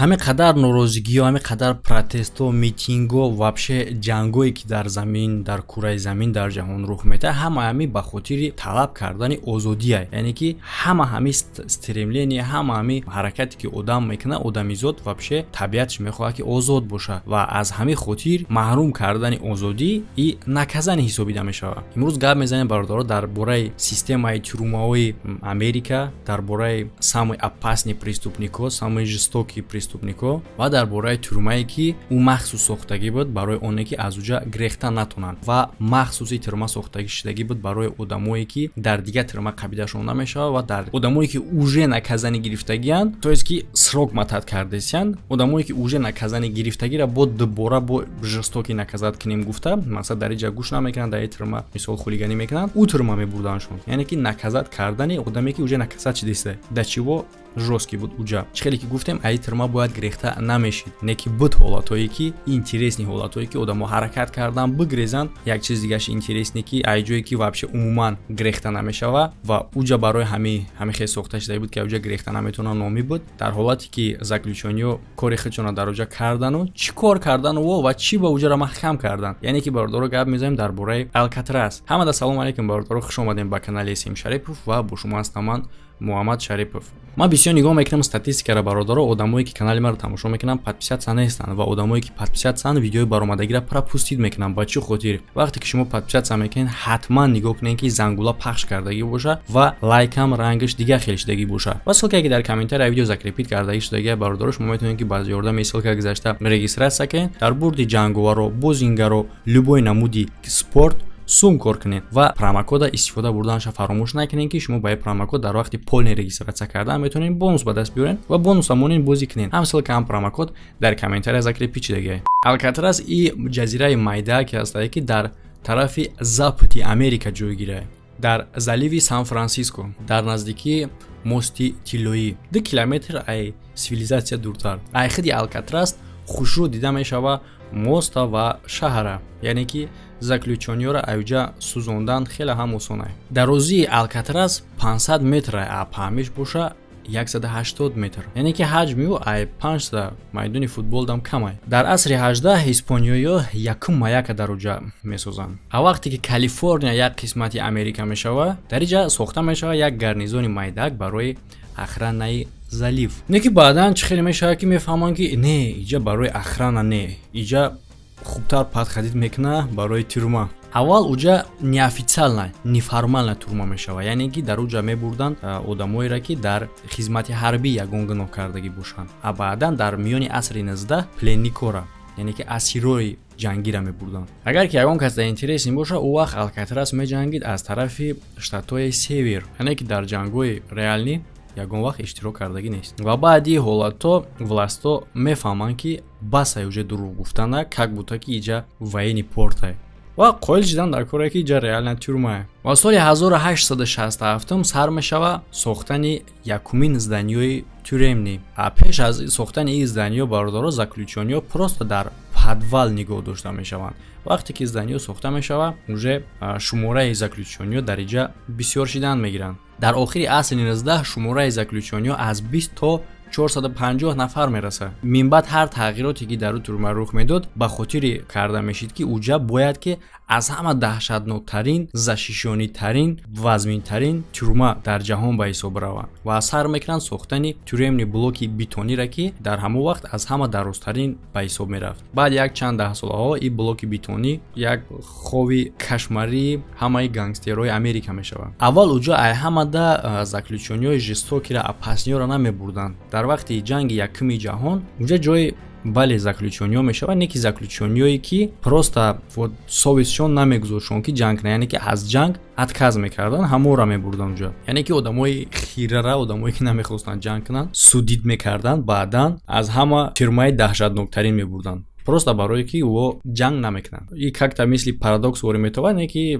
Ҳаме қадар норозигиҳо, ҳаме қадар протестҳо, митингҳо, вообще ҷангое, ки дар замин, дар кураи замин, дар ҷаҳон рух медиҳад, ҳама ҳами ба хотири талаб кардани озодия. Яъне ки ҳама ҳами стремление, ҳама ҳами ҳаракате, ки одам мекунад, одамизод вообще табиатш мехоҳад, ки озод бошад, ва аз ҳамин хотир маҳрум кардани озодӣ и наказание ҳисобида мешавад. Имрӯз гап мезанем, бародаро, дар бораи системаи тюрьмаҳои Америка, дар бораи самый опасный преступнико, самый жестокий преступнико ва дар бораи тюрьмае, ки ӯ махсус сохтагӣ буд барои оне, ки аз уҷа грехта натонанд, ва махсуси тюрьма сохтагӣ шудагӣ буд барои одамое, ки дар дигар тюрьма қабидашон намешавад, ва дар одамое, ки уже наказание гирифтагианд, то есть ки срок мотать кардесиянд. Одамое, ки уже наказание гирифтагиро бо дубора бо жестокий наказать кунем гуфта, масалан, дар иҷа гӯш намекунанд, дар тюрьма мисол хулиганӣ мекунанд, ӯ тюрьма мебурданшон. Яъне ки наказать кардани одаме, ки уже наказать шудиста, да чего жесткий буд уҷа. Чӣ хеле ки гуфтем, аи тюрьма бояд грехта намешид, не ки буд ҳолатҳое, ки интересный ҳолатҳое, ки одамо ҳаракат кардан бигрезанд. Як чиз дигаш интересный, ки ай ҷое, ки вообще умуман грехта намешава, ва уҷа барои ҳами хел сохта шуда буд, ки уҷа грехта наметавонанд, номӣ буд. Дар ҳолате ки заключённиё кори худшона дар уҷа кардану чӣ кор кардану ва чӣ ба уҷаро маҳкам кардан. Яъне ки, бародаро, гап мезанем дар бораи Алкатрас. Ҳамада салому алейкум, бародаро, хуш омадем ба канали Сим Шарипов ва бо шумо ҳастам ман, Муҳаммад Шарипов. Ман бисёр нигоҳ мекунам статистикаро, бародаро. Одамое, ки канали маро тамошо мекунанд, подписаться нестанд, ва одамое, ки подписаться анд, видеои баромадагиро пропустить мекунанд. Ба чӣ хотир? Вақте ки шумо подписаться мекунед, ҳатман нигоҳ кунед, ки зангула пахш кардагӣ боша ва лайкам рангаш дигар хел шудагӣ боша. Ва ссылкае, ки дар комментария видео закрепить кардагӣ шудагӣ, бародаро, шумо метавонед, ки ба ёрдами ссылка гузашта регистрация кунед, дар бурди ҷанговаро, бозингаро, любой намуди спорт сум кор кунед. Ва промокода истифода бурданша фаромӯш накунед, ки шумо ба промокод дар вақти полный регистрация кардан метавонед бонус ба даст биёред ва бонуса монед, бозӣ кунед. Ҳам ссылка, ҳам промокод дар комментария закрепить шудагиа. Алкатрас и ҷазираи майда, ки ҳастае, ки дар тарафи запади Америка ҷойгира, дар заливи Сан Франсиско, дар наздикии мости тиллоӣ, 2 километр ай цивилизатсия дуртар. Ай худи Алкатрас хушрӯ дида мешава моста ва шаҳра, яъне ки заключённиёро аюҷа сӯзондан хеле ҳам осон. Дарозии Алкатрас 500 метр, а паҳмиш боша 180 метр, яъне ки ҳаҷми ӯ ай 5 майдони футболдам камай. Дар асри 18 испониёё якум маяка дар уҷа месозанд. А вақте ки Калифорния як қисмати Америка мешава, дар иҷа сохта мешава як гарнизони майдак барои охранаи залив. Не ки баъдан чӣ хеле мешавад, ки мефаҳманд, ки не, иҷа барои охрана не, иҷа хубтар подходить мекуна барои тюрьма. Аввал уҷа неофициально, неформально тюрьма мешавад, яъне ки дар уҷа мебурданд одамоеро, ки дар хизмати ҳарбӣ ягон гуноҳ кардагӣ бошанд, а баъдан дар миёни асри 19 пленникора, яъне ки асирои ҷангира мебурданд. Агар ки ягон кас дар интересный боша, ӯ вақт Алкатрас меҷангид аз тарафи штатҳои север, яъне ки дар ҷангҳои реальный ягон вақт иштирок кардагӣ нест. Ва баъди ҳолатҳо властҳо мефаҳманд, ки басай уже дурӯғ гуфтана, как будто ки иҷа военный портай, ва қоил шидан дар коре, ки иҷа реально тюрьмае. Ва соли 1867 сар мешава сохтани якумин зданиёи тюремный. А пеш аз сохтани ин зданиё, бародаро, заключённиё просто дар подвал нигоҳ дошта мешаванд. Вақте ки зданиё сохта мешава, уже шумораи заключённиё дар иҷа бисёр шидан мегиранд. Дар охири асри 19 шумораи заключённиё аз 20 то 450 нафар мерасад. Минбаъд ҳар тағйироте, ки дар ӯ тюрьма рух медод, ба хотири карда мешид, ки уҷа бояд ки аз ҳама даҳшатноктарин, защищённыйтарин, вазминтарин тюрьма дар ҷаҳон ба ҳисоб равад. Ва сар мекунанд сохтани тюремный блоки бетонира, ки дар ҳамон вақт аз ҳама дарозтарин ба ҳисоб мерафт. Баъд як чанд даҳсолаҳо ин блоки бетонӣ як хови кошмарии ҳамаи гангстерҳои Америка мешавад. Аввал уҷа ай ҳамада заключённиҳои жестокийра, опасныйёро намебурданд. Дар вақти ҷанги якуми ҷаҳон уҷа ҷои бале заключённиҳо мешавад, не ки заключённиҳое, ки просто вот совестшон намегузоштшон, ки ҷанг кунанд, яъне ки аз ҷанг отказ мекарданд, ҳамонро мебурданд уҷа. Яъне ки одамои хирара, одамое, ки намехостанд ҷанг кунанд, судить мекарданд, баъдан аз ҳама тюрьмаи даҳшатноктарин мебурданд, просто барое ки ӯ ҷанг намекунанд. И как-то мисли парадокс ворӣ метавад, не ки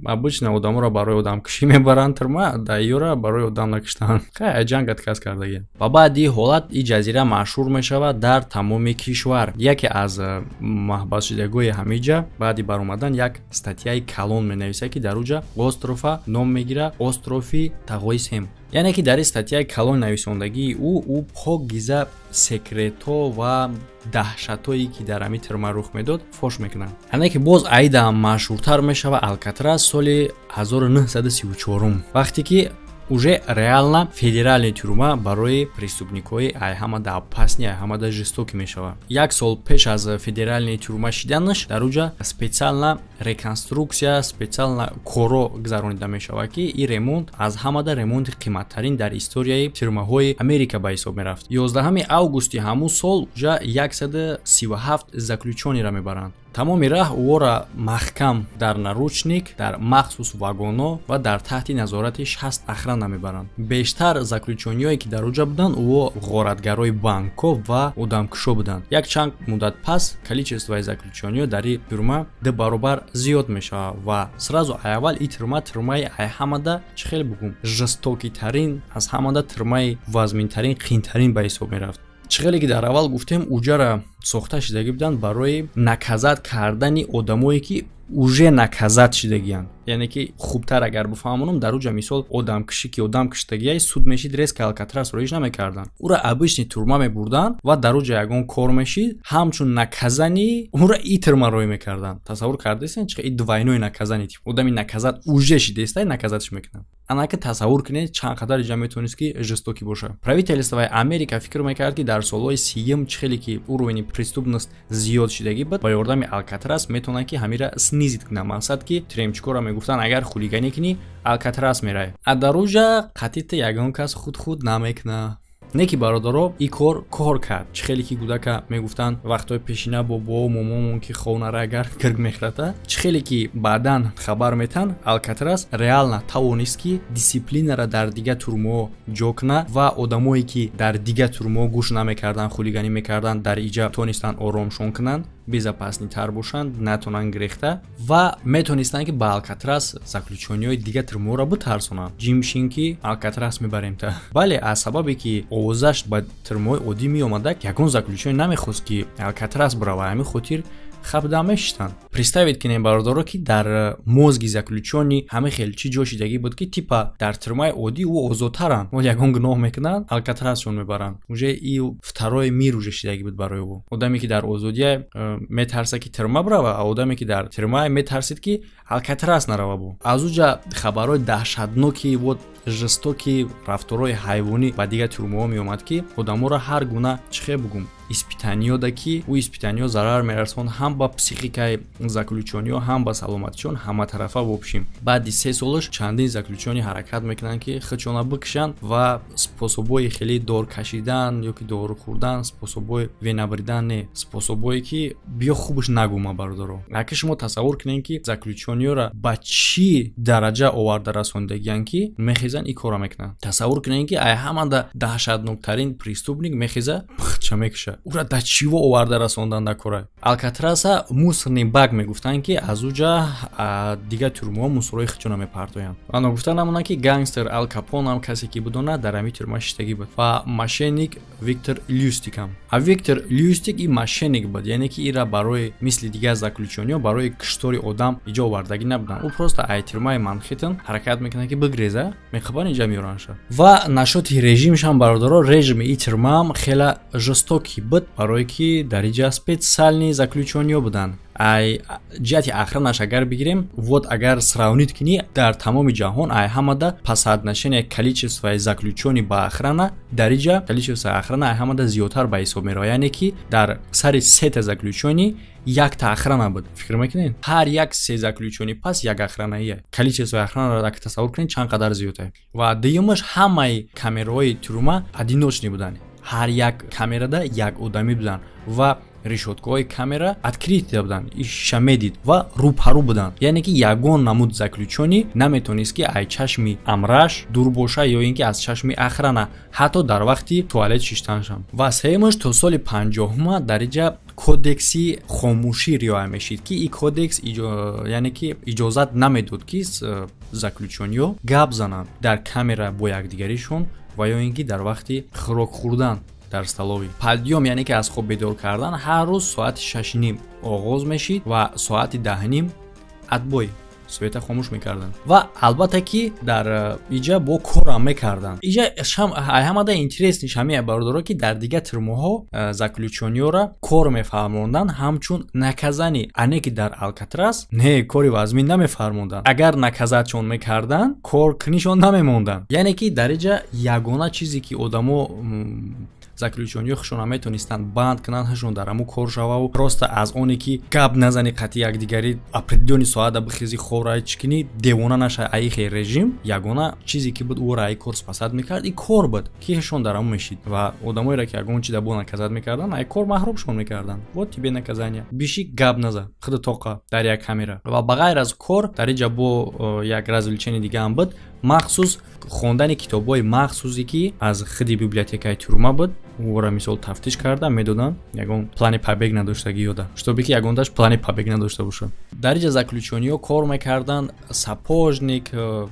обычно одаморо барои одамкушӣ мебаранд тюрьма, да ёра барои одам накуштан, хай ҷанг отказ кардагӣ. Ва баъди ҳолат и ҷазира машҳур мешавад дар тамоми кишвар. Яке аз маҳбасшудагои ҳамиҷа баъди баромадан як статьяи калон менависад, ки дар уҷа острова ном мегирад острови Тағои Сем. Яъне ки дар ин статьяи калон нависондагии ӯ покиза секретҳо ва даҳшатҳое ки дар ҳамин тюрьма рух медод, фош мекунанд. Яъне ки боз аида машҳуртар мешава Алкатрас соли 1934, вақте ки уже реально федеральный тюрьма барои преступникҳои айҳамада опасный, айҳамада жестокий мешавад. Як сол пеш аз федеральный тюрьма шиданаш дар уҷа специально реконструкция, специально коро гузаронида мешавад, ки ин ремонт аз ҳамада ремонти қиматтарин дар историяи тюрьмаҳои Америка ба ҳисоб мерафт. 11 августи ҳамун сол уҷа 137 заключённыйро мебаранд. Тамоми раҳ ӯро маҳкам дар наручник, дар махсус вагоно ва дар таҳти назорати 60 охрана мебаранд. Бештар заключённыйҳое ки дар уҷа буданд, ӯ ғоратгарои банкҳо ва одамкушо буданд. Як чанд муддат пас количествои заключённыйҳо дар ин тюрьма ду баробар зиёд мешавад ва сразу аввал ин тюрьма тюрьмаи ҳамада, чӣ хел бугум, жестокийтарин, аз ҳамада тюрьмаи вазминтарин, қиинтарин ба ҳисоб мерафт. Чӣ хеле ки дар аввал гуфтем, уҷара сохта шидагӣ буданд барои наказать кардани одамое ки уже наказать шидагиянд. Яъне ки хубтар агар бифаҳмонам, дар уҷа мисол одамкушӣ ки одам куштагиай, суд мешид, резко Алкатрас роиш намекарданд, ӯра обычный тюрьма мебурданд ва дар уҷа ягон кор мешид, ҳамчун наказание ӯра и тюрьма рой мекарданд. Тасаввур кардесен, чи и двойной наказание, тип одами наказать уже шидестай, наказатьш мекунанд. Анака тасаввур кунед, чанд қадар иҷа метавонист ки жестокий боша. Правительствои Америка фикр мекард, ки дар солҳои сиюм чӣ хеле ки уровени преступность зиёд шидагӣ буд, ба ёрдами Алкатрас метавонанд ки ҳамира снизить кунанд. Мақсад ки тюремчикоро мегуфтанд, агар хулиганӣ кунӣ, Алкатрас мерай, а дар уҷа қатита ягон кас худ худ намекуна. Не ки, бародаро, и кор кор кард. Чӣ хеле ки гудака мегуфтанд вақтҳои пешина бобоо момомон, ки хонара агар гирг мехӯрата. Чӣ хеле ки баъдан хабар метан, Алкатрас реально тавонист ки дисциплинара дар дигар тюрьмаҳо ҷо куна ва одамое ки дар дигар тюрьмаҳо гӯш намекарданд, хулиганӣ мекарданд, дар иҷа тонистанд оромшон кунанд, безопасныйтар бошанд, натонанд гирехта ва метонистанд ки ба Алкатрас заключённыйҳои дигар тюрьмаҳоро битарсонанд. Ҷимшин ки Алкатрас мебарем та. Бале, аз сабабе ки овозаш ба тюрьмаҳои оддӣ меомада, ягон заключённый намехост ки Алкатрас бирава, ҳамин хотир хабда мешитанд. Представить кунем, бародаро, ки дар мозги заключённый ҳама хел чӣ ҷо шидагӣ буд, ки типа дар тюрьмаи оддӣ ӯ озодтаранд, ол ягон гуноҳ мекунанд, Алкатрасшон мебаранд. Уже и второй мир уже шидагӣ буд барои ӯ. Одаме ки дар озодия метарса ки тюрьма бирава, а одаме ки дар тюрьма метарсид ки Алкатрас нарава. Бу аз уҷа хабарҳои даҳшатноки, вот жестокий, рафторҳои ҳайвонӣ ба дигар тюрьмаҳо меомад, ки одаморо ҳар гуна, чӣ хел бугум, испытаниё да, ки ӯ испытаниё зарар мерасонд ҳам ба психикаи заключённыйҳо, ҳам ба саломатишон, ҳаматарафа. В общем, баъди 3 солаш чандин заключённый ҳаракат мекунанд ки худшона бикушанд ва способҳои хеле дор кашидан ё ки дору хӯрдан, способҳои вена бридан, не, способҳое ки биё хубаш нагума. Бародаро, ака, шумо тасаввур кунед, ки заключённыйҳоро ба чӣ дараҷа оварда расондагиянд, ки мехезанд, ин корро мекунанд. Тасаввур кунед, ки ай ҳамада даҳшатноктарин преступник мехеза, пхча мекуша. Ура да чиво оварда расондан дар кора? Алкатраса мусорный бак мегуфтанд, ки аз уҷа дигар тюрьмаҳо мусорҳои худшона мепартоянд. Ва ногуфта намонад, ки гангстер Ал Капонам, касе ки бидонад, дар ҳамин тюрьма шиштагӣ буд ва мошенник Виктор Люстикам. А Виктор Люстик и мошенник буд, яъне ки ира барои мисли дигар заключённыйҳо барои куштори одам иҷо овардагӣ набуданд. Ӯ просто ай тюрьмаи Манхеттен ҳаракат мекунад ки бигреза, мехабан инҷа меёранша. Ва нашоти режимшам, бародаро, режими и тюрьмаам хела жестокий буд, барое ки дар иҷа специальный заключённыйҳо буданд. Ай ҷиҳати охранаш агар бигирем, вот агар сравнить кунӣ, дар тамоми ҷаҳон ай ҳамада по соотношение количествои заключённый ба охрана, дар иҷа количествои охрана ай ҳамада зиёдтар ба ҳисоб меравад. Яъне ки дар сари сета заключённый якта охрана буд. Фикр мекунед, ҳар як се заключённый пас як охранаия. Количествои охранаро агар тасаввур кунед, чанд қадар зиёдае. Ва дуюмаш, ҳамаи камераҳои тюрьма одиночный буданд, ҳар як камерада як одамӣ буданд ва решёткаҳои камера открытый буданд, иша медид ва рӯпарӯ буданд. Яъне ки ягон намуд заключённый наметонист ки ай чашми амраш дур боша ё ин ки аз чашми охрана, ҳатто дар вақти туалет шиштаншам. Ва сеюмаш, то соли 50-ума дар иҷа кодекси хомӯшӣ риоя мешид, ки ин кодекс яъне ки иҷозат намедод, ки заключённыйҳо гап зананд дар камера бо якдигаришон ва ё ин ки дар вақти хӯрок хӯрдан дар столовый. Подъём, яъне ки аз хоб бедор кардан, ҳар рӯз соати 6:30 оғоз мешид ва соати 10:30 отбой. Света хомӯш мекарданд. Ва албатта, ки дар иҷа бо корам мекарданд. Иҷа ҳамада интересныйш ҳамия, бародаро, ки дар дигар тюрьмаҳо заключённыйёра кор мефармонданд ҳамчун наказание, ане ки дар Алкатрас не, кори вазмин намефармонданд. Агар наказатьшон мекарданд, кор кунишон намемонданд. Яъне ки дар иҷа ягона чизе, ки одамо, заключённыйҳо худшона метонистанд банд кунанд, ҳашон дар ҳамун кор шававу просто аз оне ки гап назани қатъи якдигарӣ, определённый соата бихези, хора чӣ кунӣ, девона наша, аихе режим. Ягона чизе, ки буд, ӯро аи кор спасать мекард, и кор буд, ки ҳашон дар ҳамун мешид. Ва одамоеро, ки ягон чи да бо наказать мекарданд, ай кор маҳрумшон мекарданд. Вот тебе наказание: биши, гап наза, худ тоқа дар як камера. Ва ба ғайр аз кор дар иҷа бо як развлечение дигаам буд, махсус хондани китобҳои махсусе, ки аз худи библиотекаи тюрьма буд. Ӯро мисол тафтиш карда медоданд, ягон плани побег надоштагӣ ёда, чтобы ки ягонташ плани побег надошта бошад. Дар иҷа заключённыйҳо кор мекарданд: сапожник,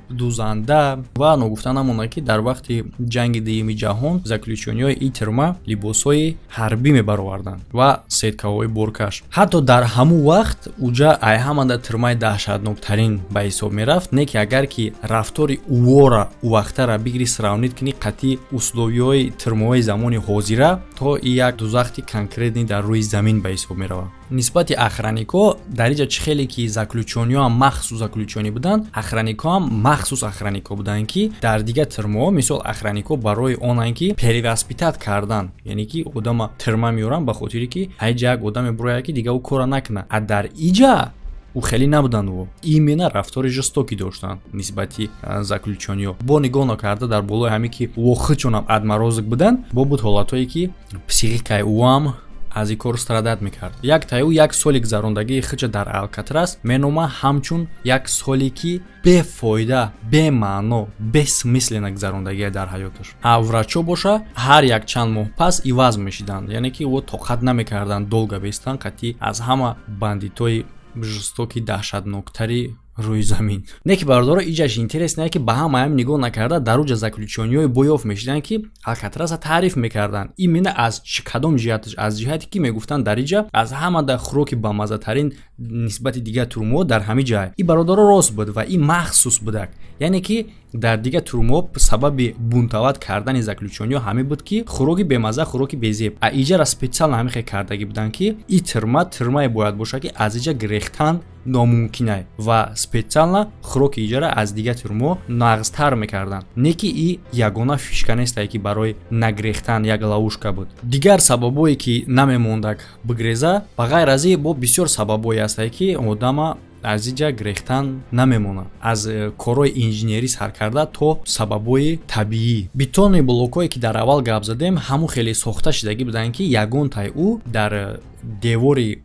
дузанда. Ва ногуфта намонад, ки дар вақти ҷанги дуюми ҷаҳон заключённыйҳои ин тюрьма либосҳои ҳарбӣ мебароварданд ва сеткаҳои боркаш. Ҳатто дар ҳамун вақт уҷа айҳамада тюрьмаи даҳшатноктарин ба ҳисоб мерафт. Не ки агар ки рафтори увора увақтара бигирӣ, сравнить кунӣ қатъи условияҳои тюрьмаҳои замони ҳозира, то и як дузахти конкретный дар рӯи замин ба ҳисоб меравад. Нисбати охранникҳо дар иҷа чӣ хеле ки заключённыйҳо ҳам махсус заключённый буданд, охранникҳо ҳам махсус охранникҳо буданд, ки дар дигар тюрьмаҳо мисол охранникҳо барои онанд, ки перевоспитать кардан, яъне ки одама тюрьма меоранд ба хотире ки ҳайҷа як одаме бурояд, ки дига ӯ кора накунад, а дар иҷа ӯ хеле набуданд. Ӯ именно рафтори жестокий доштанд нисбати заключённыйҳо. Бо нигоҳ накарда дар болои ҳаме, ки ӯ худшонам отморозок буданд, бо буд ҳолатҳое, ки психикаи ӯам аз ин кор страдать мекард. Як таю як соли гузарондагии худша дар Алкатрас менома ҳамчун як соле, ки бефоида, бемаъно, бессмысленно гузарондагия дар ҳаёташ. А врачо боша ҳар як чанд моҳ пас иваз мешиданд, яъне ки ӯ тоқат намекарданд долго бестан қатъи аз ҳама бандитои жестокий, даҳшатноктари рӯи замин. Не ки, бародаро, иҷаш интересно, ки ба ҳамаам нигоҳ накарда, дар уҷа заключённыйҳои боёфт мешиданд, ки Алкатраса таъриф мекарданд. Именно аз кадом ҷиҳаташ? Аз ҷиҳате, ки мегуфтанд, дар иҷа аз ҳамада хӯроки бамаззатарин нисбати дигар тюрьмаҳо дар ҳамин ҷай. И, бародаро, рост буд ва и махсус будак. Яъне ки дар дигар тюрьмаҳо сабаби бунтовать кардани заключённыйҳо ҳамин буд, ки хӯроки бемазза, хӯроки безеб. А иҷара специально ҳамин хел кардагӣ буданд, ки и тюрьма тюрьмае бояд бошад, ки аз иҷа гирехтан номумкинай, ва специально хӯроки иҷара аз дигар тюрьмо нағзтар мекарданд. Не ки и ягона фишка нестае, ки барои нагрехтан як ловушка буд. Дигар сабабое, ки намемондак бигреза, ба ғайр аз и бо бисёр сабабое ҳастае, ки одама аз иҷа грехтан намемонад, аз корҳои инженерӣ сар карда то сабабҳои табиӣ. Бетонный блокҳое, ки дар аввал гап задем, ҳамун хеле сохта шудагӣ буданд, ки ягонтаи ӯ дар девори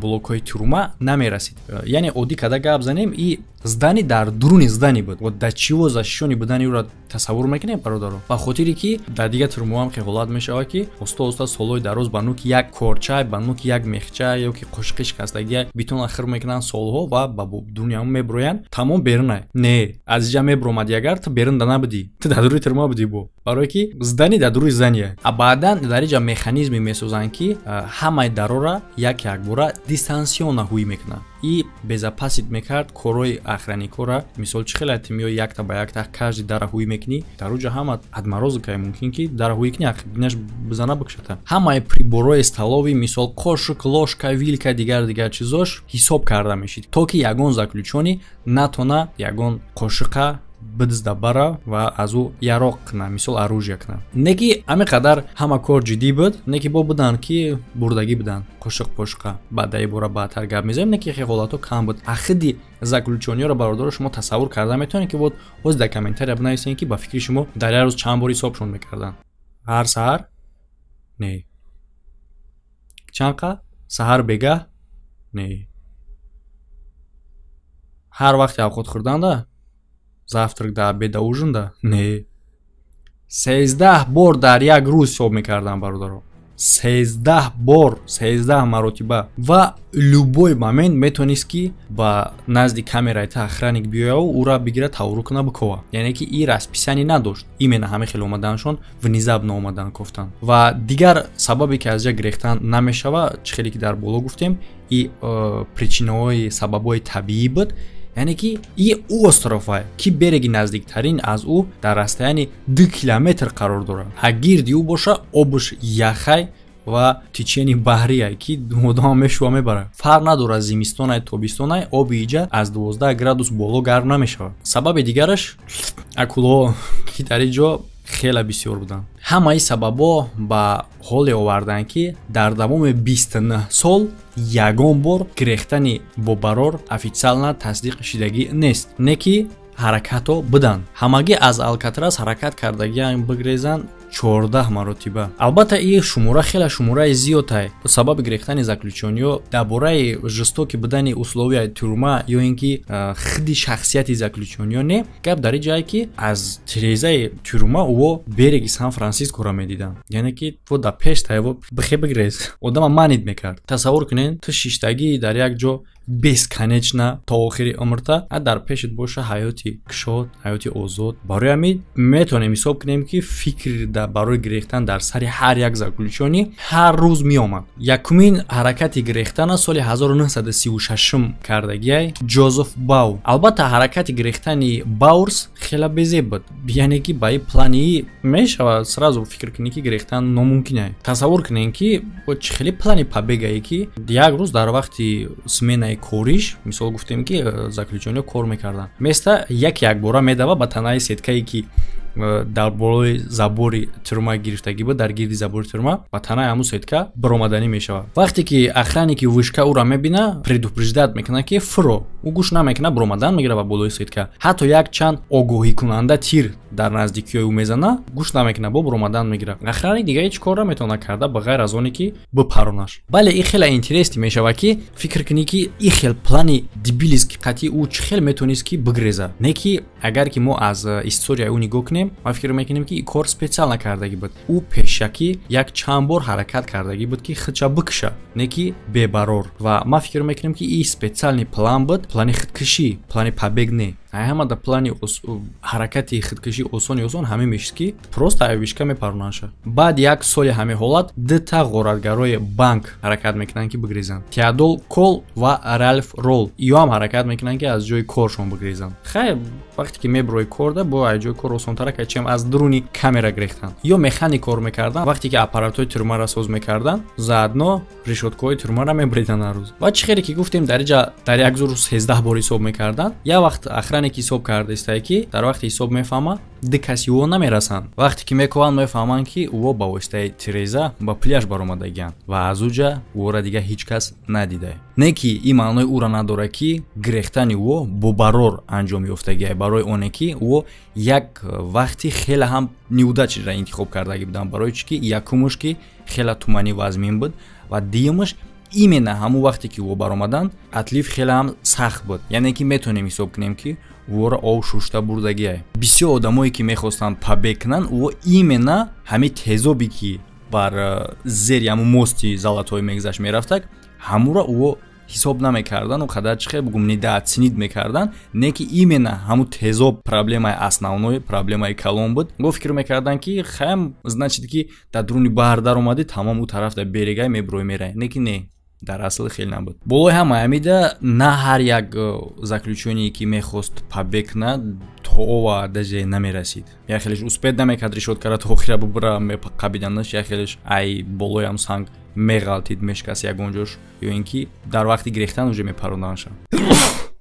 блокҳои тюрьма намерасид. Яъне оддӣ карда гап занем, и здание дар дуруни здание буд. Вот до чего защищённый будани ӯро тасаввур мекунем, бародаро. Ба хотире ки дар дигар тюрьмаҳо ҳам хел ҳолат мешавад, ки оста оста солҳои дароз ба нуки як корча, ба нуки як мехча ё ки қошиқи шикастагия бетона хир мекунанд солҳо ва ба дуни ҳам меброянд, тамом, берунай. Не, аз иҷа мебромадӣ, агар ту берун да набудӣ, ту дар дуруни тюрьма будӣ, бо барое ки здание дар дуруни здание. А баъдан дар иҷа механизме месозанд, ки ҳамаи дарора як якбора дистанционно ҳуй мекунанд и безопасить мекард корҳои охранникора. Мисол, чӣ хеле ти меои, якта ба якта каждый дара ҳуй мекунӣ? Дар уҷа ҳама отморозкае, мумкин ки дара ҳуй кунӣ, ақибинаш бизана, бикшата. Ҳамаи приборҳои столовый, мисол қошуқ, ложка, вилка, дигар дигар чизош ҳисоб карда мешид, то ки ягон заключённый натона ягон қошуқа бидизда бара ва аз ӯ яроқ кунад, мисол оружие кунад. Не ки ҳамин қадар ҳама кор ҷиддӣ буд, не ки бо буданд, ки бурдагӣ буданд қошиқ пошиқа. Баъдаи бора баъдтар гап мезанем. Не ки хе ҳолатҳо кам буд. Ахиди заключённыйҳоро, бародаро, шумо тасаввур карда метавонед, ки вот ҳоз дар комментария бинависед, ки ба фикри шумо дар як рӯз чанд бор ҳисобшон мекарданд? Ҳар саҳар? Не. Чанд қа саҳар, бегаҳ? Не. Ҳар вақти авқот хӯрданда, завтрак, да обед, да ужин, да? Не, 13 бор дар як рӯз ҳисоб мекардам, бародаро, 13 бор, 13 маротиба. Ва любой момент метавонист, ки ба назди камераи та охранник биёяву ӯра бигира, тавру куна, бикова. Яъне ки и расписание надошт. Именно ҳамин хел омаданашон, внезапно омадан, кофтан. Ва дигар сабабе, ки аз ҷа гирехтан намешава, чӣ хеле ки дар боло гуфтем, и причинаҳои сабабҳои табиӣ буд. Яъне ки и островай, ки береги наздиктарин аз ӯ дар расстоянии 2 километр қарор дорад. А гирди ӯ боша обуш яхай ва течение баҳрие, ки одама мешува, мебарад. Фарқ надорад зимистонай, тобистонай, оби иҷа аз 12 градус боло гарм намешавад. Сабаби дигараш акулаҳо, ки дар ин ҷо хеле бисёр буданд. Ҳамаи сабабҳо ба ҳоле оварданд, ки дар давоми 29 сол ягон бор гирехтани бобарор официально тасдиқ шидагӣ нест, не ки ҳаракатҳо буданд. Ҳамагӣ аз Алкатрас ҳаракат кардагиан бигрезанд 14 маротиба. Албатта, ин шумора хеле шумораи зиёдтай. Сабаби гирехтани заключённыйҳо дар бораи жестокий будани условияи тюрьма ё ин ки хиди шахсияти заключённыйҳо не. Гап дар ин ҷае, ки аз тирезаи тюрьма ӯо береги Сан Франсискоро медиданд. Яъне ки ту дар пеш таево бихе бигрез, одама манид мекард. Тасаввур кунед, ту шиштагӣ дар як ҷо бесконечно то охири умрта, а дар пешат боша ҳаёти кушод, ҳаёти озод. Барои ҳамин метавонем ҳисоб кунем, ки фикр барои гирехтан дар сари ҳар як заключённый ҳар рӯз меомад. Якумин ҳаракати гирехтана соли 1936 кардагиай Ҷозеф Бау. Албатта, ҳаракати гирехтани Баурс хеле безеб буд, яъне ки ба ин плани мешавад сразу фикр кунӣ, ки гирехтан номумкин ай. Тасаввур кунем, ки чӣ хеле плани побегае, ки як рӯз дар вақти сменаи кориш, мисол гуфтем, ки заключённыйҳо кор мекарданд, места як якбора медава ба танаи сеткае, ки дар болои забори тюрьма гирифтагӣ буд, дар гирди забори тюрьма ба танаи ҳамун сетка баромаданӣ мешавад. Вақте ки охранники вышка ӯро мебина, предупреждать мекунад, ки фуро. Ӯ гӯш намекунад, баромадан мегирад ба болои сетка. Ҳатто як чанд огоҳикунанда тир дар наздикиҳои ӯ мезана, гӯш намекунад, бо баромадан мегирад. Охранник дига ҳеҷ кор наметавонад карда, ба ғайр аз оне ки бипаронаш. Бале, ин хеле интересный мешавад, ки фикр кунӣ, ки ин хел плани дебильский қатъи ӯ чӣ хел метавонист, ки бигреза. Не ки агар ки мо аз историяи ӯ нигоҳ кунем, ма фикр мекунем, ки кор специально кардагӣ буд. Ӯ пешакӣ як чанд бор ҳаракат кардагӣ буд, ки худша бикуша, не ки бебарор. Ва ма фикр мекунем, ки ин специальный план буд, плани худкушӣ, плани побег не. Ҳамада плани ҳаракати худкушӣ осони осон ҳамин мешид, ки просто ай вышка мепаронанша. Баъд як соли ҳамин ҳолат дута ғоратгарои банк ҳаракат мекунанд, ки бигрезанд: Теодол Кол ва Ралф Рол. Иё ҳам ҳаракат мекунанд, ки аз ҷои коршон бигрезанд. Хайр, вақте ки меброи корда, бо аз ҷои кор осонтара, чем аз дуруни камера гирехтан. Ё механик кор мекарданд, вақте ки аппаратҳои тюрьмаро соз мекарданд, заодно решёткаҳои тюрьмаро мебуриданд ҳар рӯз. Ва чӣ хеле ки гуфтем, дар иҷа дар як рӯз 13 бор ҳисоб мекарданд. Як вақт охранник ҳисоб кардаистае, ки дар вақти ҳисоб мефаҳма, ду каси ӯ намерасанд. Вақте ки мекованд, мефаҳманд, ки ӯ ба воситаи тиреза ба пляж баромадагианд ва аз уҷа ӯро дига ҳеҷ кас надидае. Не ки ин маънои ӯро надорад, ки гирехтани ӯ бо барор анҷом ёфтагиае, барои оне ки ӯ як вақти хеле ҳам неудачныйро интихоб кардагӣ буданд. Барои чӣ ки якумуш, ки хеле туманӣ вазмин буд, ва дуюмаш, именно ҳамун вақте ки ӯ баромаданд, отлив хеле ҳам сахт буд. Яъне ки метавонем ҳисоб кунем, ки ӯро об шушта бурдагиай. Бисёр одамое, ки мехостанд побег кунанд, ӯ именно ҳамин тезобе, ки бар зери ҳамун мости золотой мегузашт, мерафтак, ҳамуро ӯ ҳисоб намекардан, о қадар чӣ хел бугум, недооценить мекардан. Не ки именно ҳамун тезоб проблемаи основной, проблемаи калон буд. Го фикр мекардан, ки хаям, значит, ки дар дуруни баҳр даромадӣ, тамом, ӯ тараф дар берегай мебурой, мерай. Не ки не, дар асл хел набуд. Болои ҳама ҳамида на ҳар як заключённые, ки мехост побег кунад, то ова даже намерасид. Як хелеш успеть намекард решёткара то охира бубура, меқабиданаш, як хелеш ай болоям санг меғалтид, мешикаст ягон ҷош, ё ин ки дар вақти гирехтан уже мепаронданша.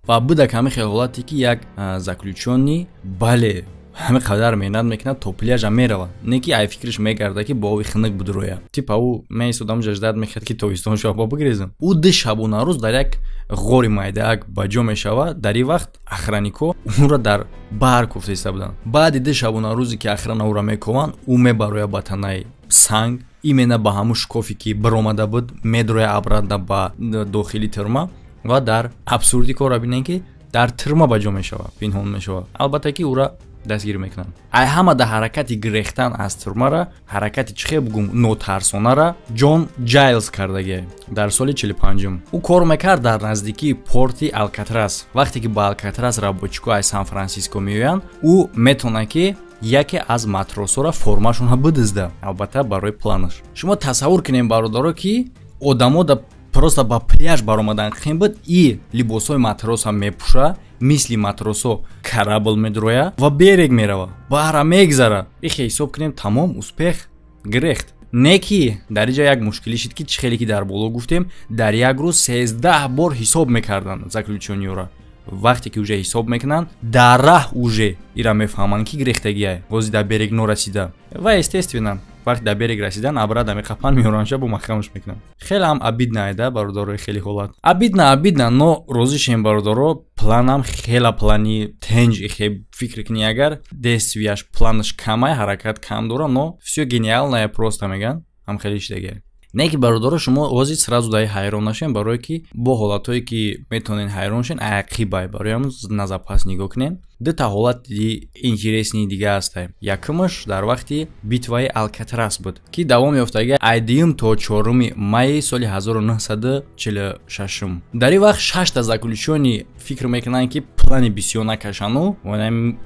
Ва будак ҳамин хел ҳолате, ки як заключённый, бале, ҳамин қадар меҳнат мекунад, то пляжа меравад, не ки ай фикраш мегарда, ки бо оби хунук будроя. Типа ӯ меистодам, ждать мекард, ки тобистон шава, бо бигрезам. Ӯ ду шабонарӯз дар як ғори майдаак ба ҷо мешавад. Дар ин вақт охранникҳо ӯро дар баҳр куфтаиста буданд. Баъди ду шабонарӯзе, ки охрана ӯро мекованд, ӯ мебарояд ба танаи санг, именно ба ҳамун шкофе, ки баромада буд, медрояд обратно ба дохили тюрьма. Ва дар абсурди корро бинем, ки дар тюрьма ба ҷо мешавад, пинҳон мешавад. Албатта, ки ӯра дастгир мекунанд. Ай ҳама да ҳаракати гирехтан аз тюрьмара, ҳаракати чӣ хел бугум, нотарсонара Ҷон Ҷайлз кардагиа дар соли 45-ум. Ӯ кор мекард дар наздикии порти Алкатрас. Вақте ки ба Алкатрас рабочикҳо аз Сан Франсиско меоянд, ӯ метавонад, ки яке аз матросҳоро формашонро бидизда, албатта барои планаш. Шумо тасаввур кунем, бародаро, ки одамо да просто ба пляж баромадан қин буд, и либосҳои матросам мепӯша. Мисли матросо корабль медроя ва берег мерава, баҳра мегзара. Ихе ҳисоб кунем, тамом, успех, гирехт. Не ки дар инҷа як мушкилӣ шид, ки чӣ хеле ки дар боло гуфтем, дар як рӯз 13 бор ҳисоб мекарданд заключённыйёра. Вақте ки уже ҳисоб мекунанд, дар раҳ уже ира мефаҳманд, ки гирехтагиай, бози дар берег норасида. Ва естественно, вақте дар берег расидан, обратно меқапан, меёранша, бо маҳкамаш мекунанд. Хеле ҳам обидно айда, бародарои, хеле ҳолат обидно, обидно, но розӣ шем, бародаро, планам хела плани тенҷ. Ихе фикр кунӣ, агар действияш, планаш камай, ҳаракат кам дора, но всё гениальное просто меган, ҳам хеле ишдагиай. Не ки, бародаро, шумо ҳозир сразу даи ҳайрон нашем, барое ки бо ҳолатҳое ки метавонед ҳайрон шен, ақибай, барои ҳамн на запас нигоҳ кунем. Дута ҳолати интересный дига ҳастай. Якумаш дар вақти битваи Алкатрас буд, ки давом ёфтаги ай 2 то 4 майи соли 1946. Дар ин вақт шашта заключённый фикр мекунанд, ки плани бисёр накашану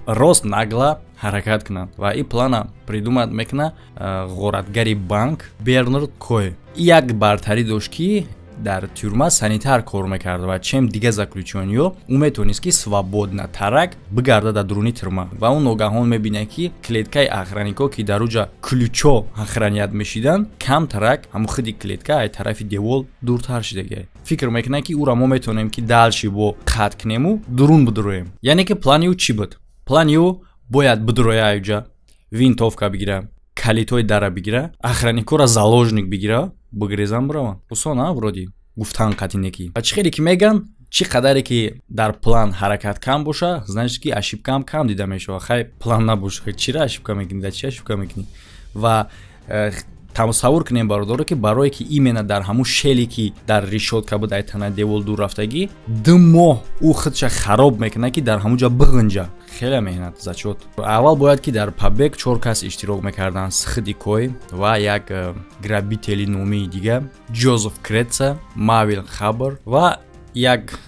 рост нагло ҳаракат кунанд. Ва ин плана придумать мекуна ғоратгари банк Бернард Кой. Як бартарӣ дошт, ки дар тюрьма санитар кор мекард ва чем дига заключённыйё ӯ метавонист, ки свободно тарак бигарда дар дуруни тюрьма. Ва ӯ ногаҳон мебинад, ки клеткаи охраннико, ки дар уҷа ключо охранять мешиданд, кам тарак ҳамун худи клетка ай тарафи девол дуртар шидагиай. Фикр мекунад, ки ӯра мо метавонем, ки дальше бо қатъ кунему дурун бидуроем. Яъне ки плани ӯ чӣ буд? Плани ӯ бояд бидуроя, аюҷа винтовка бигира, калитҳои дара бигира, охранникора заложник бигира, бигрезан, бираванд. Осон а вроде гуфтан қатинекӣ. Ва чӣ хеле ки меган, чӣ қадаре ки дар план ҳаракат кам боша, значит ки ошибкаам кам дида мешавад. Хай, план набоша, чира ошибка мекунӣ, дар чи ошибка мекунӣ? Ва тасаввур кунем, бародаро, ки барое ки именно дар ҳамун щели, ки дар решётка буд, ай танаи девол дур рафтагӣ, 2 моҳ ӯ худша хароб мекунад, ки дар ҳамун ҷо биғинҷа. Хеле меҳнат зачёт. Аввал бояд ки дар побег чор кас иштирок мекарданд: худи Кой ва як грабители номии дига, Ҷозеф Кретса, Мавил Хабр ва як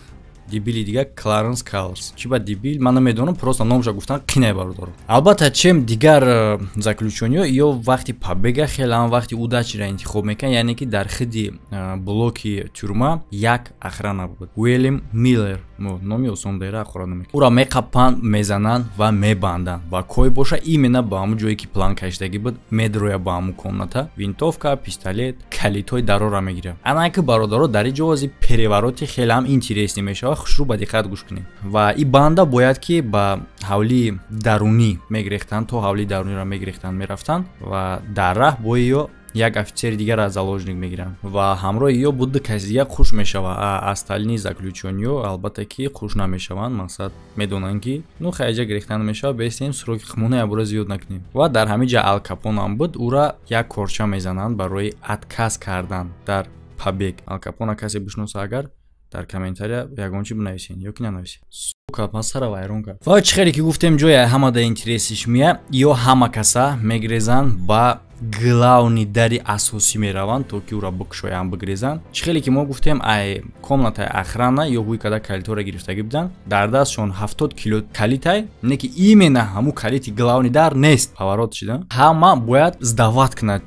дебили дига, Кларенс Калрс. Чӣ ба дебил, ман намедонам, просто номша гуфтан қинай, бародаро. Албатта, чем дигар заключённыйё, ё вақти побега хеле ҳам вақти удачиро интихоб мекунанд. Яъне ки дар худи блоки тюрьма як охрана буд, Уильям Миллер, номи осон дера, охрана мекунад. Ӯро меқапанд, мезананд ва мебанданд. Ва Кой боша именно ба ҳамун ҷое, ки план кашидагӣ буд, медроя ба ҳамун комната, винтовка, пистолет, калидҳои дарора мегирад. Ана ки, бародаро, дар ин ҷо ози перевороти хеле ҳам интересный мешавад. Хушрӯ ба диққат гӯш кунем. Ва ин банда бояд ки ба ҳавлии дарунӣ мегирехтанд, то ҳавлии даруниро мегирехтанд, мерафтанд ва дар раҳ бои ё як офитсери дигарро заложник мегиранд ва ҳамроҳи ё буд ду каси дига хуш мешавад. Остальные заключённыйё, албатта, ки хуш намешаванд. Мақсад, медонанд, ки ну хайҷа гирехтан мешавад, бестем, сроки хумона ябора зиёд накунем. Ва дар ҳамин ҷа Ал Капонам буд, ӯра як корча мезананд барои отказ кардан дар побег. Ал Капона касе бишноса, агар дар комментария ягон чи бинависен ё ки нанависен, сука, ман сара вайрон кард. Ва чӣ хеле ки гуфтем, ҷои ҳамада интересиш мия, ё ҳама каса мегрезанд, ба главный дари асосӣ мераванд, то ки ӯра бикушоянд, бигрезанд. Чӣ хеле ки мо гуфтем, ай комнатаи охрана ё ҳуи када калитҳоро гирифтагӣ буданд, дар дастшон 70 кило калитай, не ки именно ҳамун калити главный дар нест. Поворот шида, ҳама бояд сдавать кунад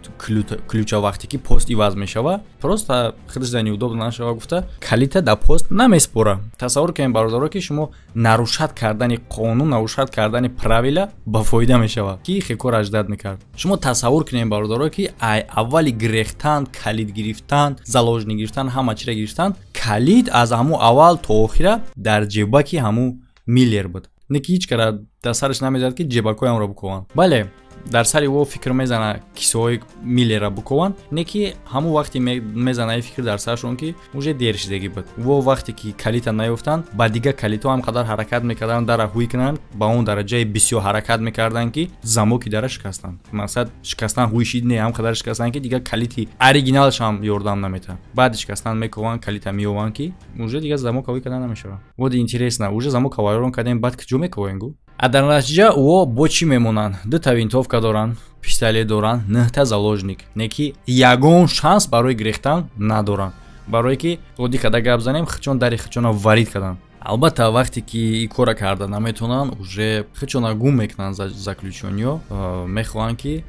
ключа. Вақте ки пост иваз мешава, просто худаш да неудобно нашава гуфта, калита да пост намеспора. Тасаввур кунем, бародаро, ки шумо нарушать кардани қонун, нарушать кардани правила ба фоида мешавад, ки хекор аждад мекард. Шумо тасаввур кунем, бародаро, ки ай аввали гирехтан, калид гирифтан, заложник гирифтан, ҳама чиро гирифтан, калид аз ҳамун аввал то охира дар ҷебаки ҳамун Миллер буд. Не ки ҳеҷ кара дар сараш намезад, ки ҷебакҳоямро бикуванд. Бале, дар сари ӯ фикр мезана кисоҳои Миллера бикуванд, не ки ҳамун вақте мезана фикр дар сарашон, ки уже дер шидагӣ буд. Во вақте ки калита наёфтанд, ба дигар калитҳо ҳам қадар ҳаракат мекарданд, дара ҳуй кунанд, ба он дараҷаи бисёр ҳаракат мекарданд, ки замоки дара шикастанд. Мақсад, шикастан ҳуй шид, не, ҳам қадар шикастанд, ки дигар калити оригиналш ҳам ёрдам наметавад. Баъди шикастан мекованд, калита меёванд, ки уже дигар замока ҳуй кардан намешавад. Вот интересно, уже замока вайрон кардем, баъд куҷо мековем гу? А дар натиҷа ӯ бо чӣ мемонанд? Дута винтовка доранд, пистолет доранд, нӯҳта заложник, не ки ягон шанс барои гирехтан надоранд, барое ки оддӣ када гап занем, хичон дари хичона варид карданд. Албатта, вақте ки и кора карда наметавонанд, уже худшона гум мекунанд. Заключённыйҳо мехоҳанд, ки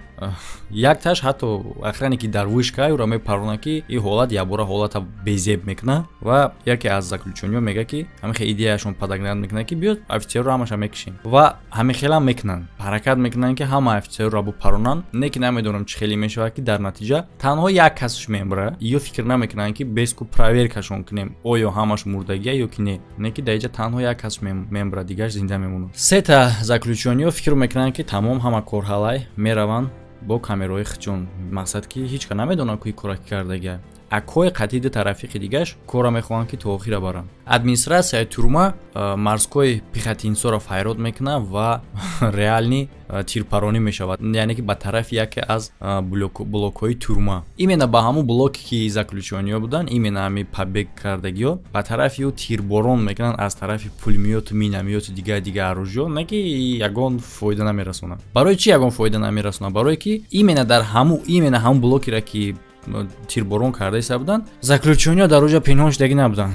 якташ, ҳатто охранник, ки дар вышка, ӯро мепаронад, ки ин ҳолат якбора ҳолата безеб мекунад. Ва яке аз заключённыйҳо мегӯяд, ки ҳамин хел идеяшон подогнать мекунад, ки биёд, офицерро ҳамаша мекушем. Ва ҳамин хелам мекунанд, ҳаракат мекунанд, ки ҳама офицерро бупаронанд. Не ки намедонам, чӣ хеле мешавад, ки дар натиҷа танҳо як касш мемра. Ё фикр намекунанд, ки беску проверкашон кунем, оё ҳамаш мурдагия ё ки не. Не ки дар инҷа танҳо як кас мемра, дигараш зинда мемонад. Сета заключённыйҳо фикр мекунанд, ки тамом, ҳама кор ҳалай. Мераванд бо камераҳои худшон, мақсад ки ҳеҷ ка намедонад, ки кора ки кардагия. Акои қатъи ду рафиқи дигаш корро мехоҳанд, ки то охира баранд. Администратсияи тюрьма морской пехотинцоро файрод мекунад ва реальный тирпаронӣ мешавад, яъне ки ба тарафи яке аз блокҳои тюрьма, именно ба ҳамун блоке, ки заключённыйҳо буданд, именно ҳами побег кардагиҳо. Ба тарафи ӯ тирборон мекунанд аз тарафи пулемёту, миномёту, дигар дигар оружиё. Не ки ягон фоида намерасонад. Барои чӣ ягон фоида намерасонад? Барое ки именно дар ҳамун, именно ҳамун блокеро, ки тирборон карда иста буданд, заключённыйҳо дар оҷа пинҳон шудагӣ набуданд.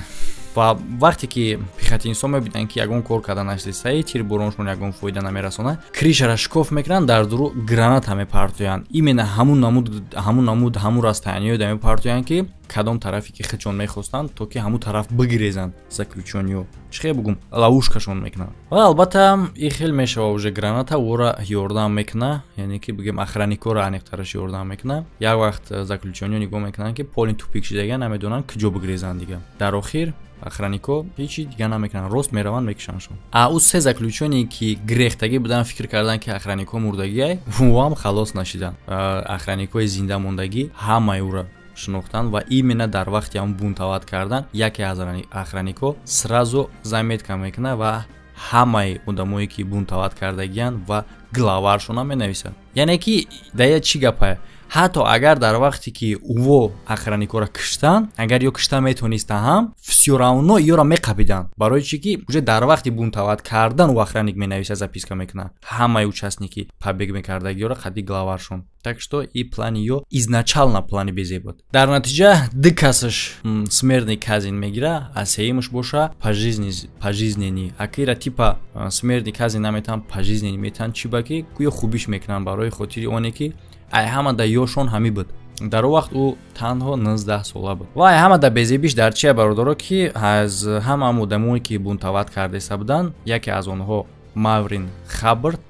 Ва вақте ки пехотинцо мебинанд, ки ягон кор карда нашудистаи, тирбороншон ягон фоида намерасонад, крышара шикоф мекунанд, дар дуру граната мепартоянд. Именно ҳамун намуд, ҳамун расстояниёда мепартоянд, ки кадом тарафе ки худшон мехостанд, то ки ҳамун тараф бигирезанд заключённыйҳо. Чӣ хел бугум, ловушкашон мекунанд. Ва албатта, и хел мешава, уже граната ӯра ёрдам мекуна, яъне ки бигем, охранникора аниқтараш ёрдам мекуна. Як вақт заключённыйҳо нигоҳ мекунанд, ки полный тупик шидага, намедонанд, куҷо бигирезанд дига. Дар охир охраннико ҳечи дига намекунанд, рост мераванд, мекушандшон. А ӯ се заключённые, ки гирехтагӣ буданд, фикр карданд, ки охраннико мурдагиай, ӯам халос нашиданд. Охранникои зинда мондагӣ ҳамаи ӯра шинохтанд ва именно дар вақти ҳам бунтовать кардан яке аз охраннико сразу заметка мекунад ва ҳамаи одамое, ки бунтовать кардагиянд, ва главаршона менависад. Яъне ки дая чӣ гапае? Ҳатто агар дар вақте ки ӯво охранникоро киштанд, агар ё кишта метонистанд ҳам, всё равно ёро меқабиданд. Барои чӣ ки уже дар вақти бунтовать кардан ӯ охранник менависа, записка мекунад ҳамаи участники побег мекардагиёро қади главаршон. Так что и плани ё изначально плани безеб буд. Дар натиҷа ду касаш смертный казнь мегира, а сеюмаш боша пожизненный. Акира типа смертный казнь наметан, пожизненный метан. Чӣ ба ки гӯё хубиш мекунанд, барои хотири оне ки ай ҳама да ёшон ҳамӣ буд. Дар он вақт ӯ танҳо 19 сола буд. Ва ай ҳама да безебиш дар чия, бародаро, ки аз ҳама одамое, ки бунтовать кардаиста буданд, яке аз онҳо, Маврин Хаббард,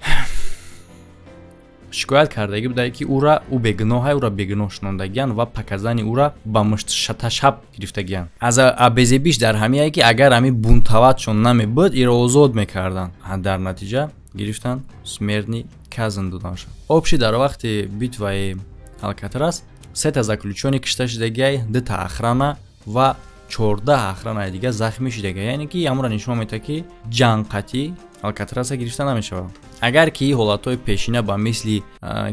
шикоят кардагӣ буда, ки ӯра, ӯ бегуноҳай, ӯра бегуноҳ шунондагиянд ва показания ӯра ба муштшаташаб гирифтагиянд. Аз безебиш дар ҳамияе, ки агар ҳамин бунтоватшон намебуд, иро озод мекарданд. Дар натиҷа гирифтанд, смертный казнь доданшон. Общий дар вақти битваи Алкатрас сета заключённый кишта шудагиай, дута охрана ва 14 охранаи дига захмӣ шудага. Яъне ки ҳамонро нишон медиҳад, ки ҷанг қатъӣ Алкатраса гирифта намешавад. Агар ки ҳолатҳои пешина ба мисли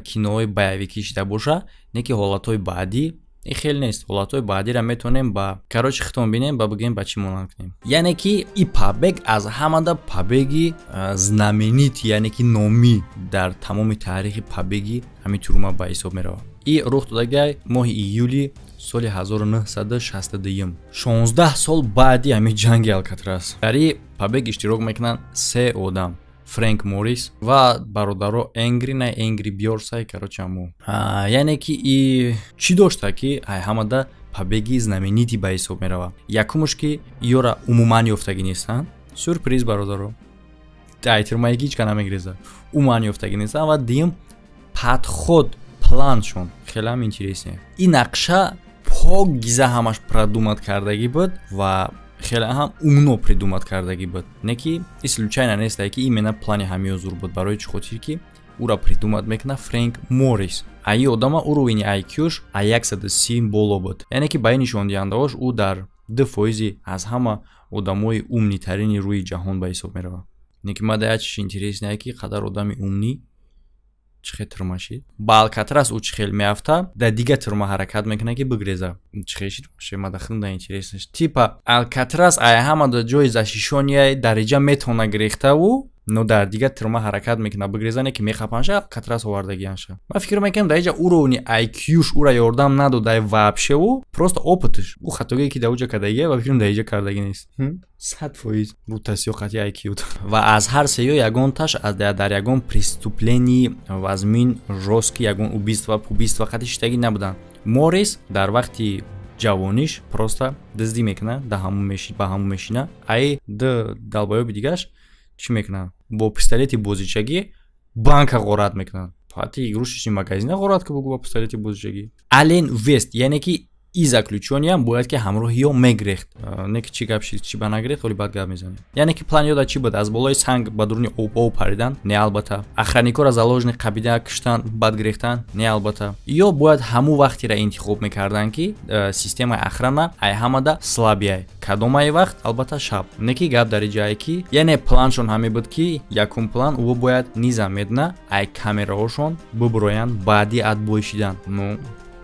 киноҳои боевикӣ шида боша, не ки ҳолатҳои баъдӣ ин хел нест. Ҳолатҳои баъдиро метавонем ба, короче, хитон бинем, ба бигӯем, ба чӣ монанд кунем. Яъне ки и побег аз ҳамада побеги знаменитый, яъне ки номӣ дар тамоми таърихи побеги ҳамин тюрьма ба ҳисоб меравад. И рух додагай моҳи июли соли 1962, 16 сол баъди ҳамин ҷанги Алкатрас. Дар и побег иштирок мекунанд се одам: Фрэнк Моррис ва бародаро Энгри, на Энгри Бёрдсай, короче, ҳамо. Яъне ки и чӣ дошта, ки ай ҳамада побеги знаменитый ба ҳисоб меравад? Якумуш, ки ёра умуман ёфтагӣ нестанд. Сюрприз, бародаро, ай тюрьмаи ҳеҷ ка намегиреза, умуман ёфтагӣ нестанд. Ва дуюм, подход, планшон хелеам интересный. Ин нақша покиза ҳамаш продумать кардагӣ буд ва хеле ҳам умно придумать кардагӣ буд. Не ки и случайно нестае, ки именно плани ҳамиё зур буд. Барои чӣ хотир ки ӯра придумать мекунад Фрэнк Моррис? Аи одама уровени IQш а 130 боло буд, яъне ки ба ин нишондиҳандаҳош ӯ дар 2 фоизи аз ҳама одамои умныйтарини рӯи ҷаҳон ба ҳисоб меравад. Не ки мада як чизи интересное, ки қадар одами умный чӣ хел тюрьма шид. Ба Алкатрас ӯ чӣ хел меафта, дар дига тюрьма ҳаракат мекунад, ки бигреза. Чӣ хел шид вообще, мада хунда интересно. Типа Алкатрас ай ҳама да ҷои защищённый, дариҷа метавона гирехтаву. Но дар дигар тюрьма ҳаракат мекунад бигрезане, ки мехапанша, Алкатрас овардагианша. Ман фикр мекунам, дар иҷа уровни IQ-ш ура ёрдам надодай вообще, ӯ просто опытш, ӯ хатогие ки дар уҷа кардагия, ва фикрам, дар иҷа кардагӣ нест, 100% рутасиё қати IQ. Ва аз ҳар сеё ягонташ дар ягон преступлении вазмин, жёсткий, ягон убийство, пубийство қати шиштагӣ набуданд. Морис дар вақти ҷавониш просто дуздӣ мекунад, ба ҳамун мешина. Ай д долбоёби дигаш чӣ мекунанд? Бо пистолети бозичагӣ банка ғорат мекунанд. Пати игрушечный магазина ғорат ка, бугу, бо пистолети бозичагӣ. Ален Вест, яъне ки и заключённыям бояд ки ҳамроҳи ё мегрехт, не ки чӣ гап шид, чӣ ба нагрехт, оли баъд гап мезанем. Яъне ки план ёда чӣ буд? Аз болои санг ба дуруни об паридан? Не, албатта. Охранникора заложник қабида киштан, баъд гирехтан? Не, албатта. Ё бояд ҳамун вақтира интихоб мекарданд, ки системаи охрана ай ҳамада слабияй. Кадомаи вақт? Албатта, шаб. Не ки гап дар ҷае ки, яъне планшон ҳаме буд, ки якум план ӯ бояд незаметно ай камераҳошон бубуроянд баъди отбой шидан. Ну,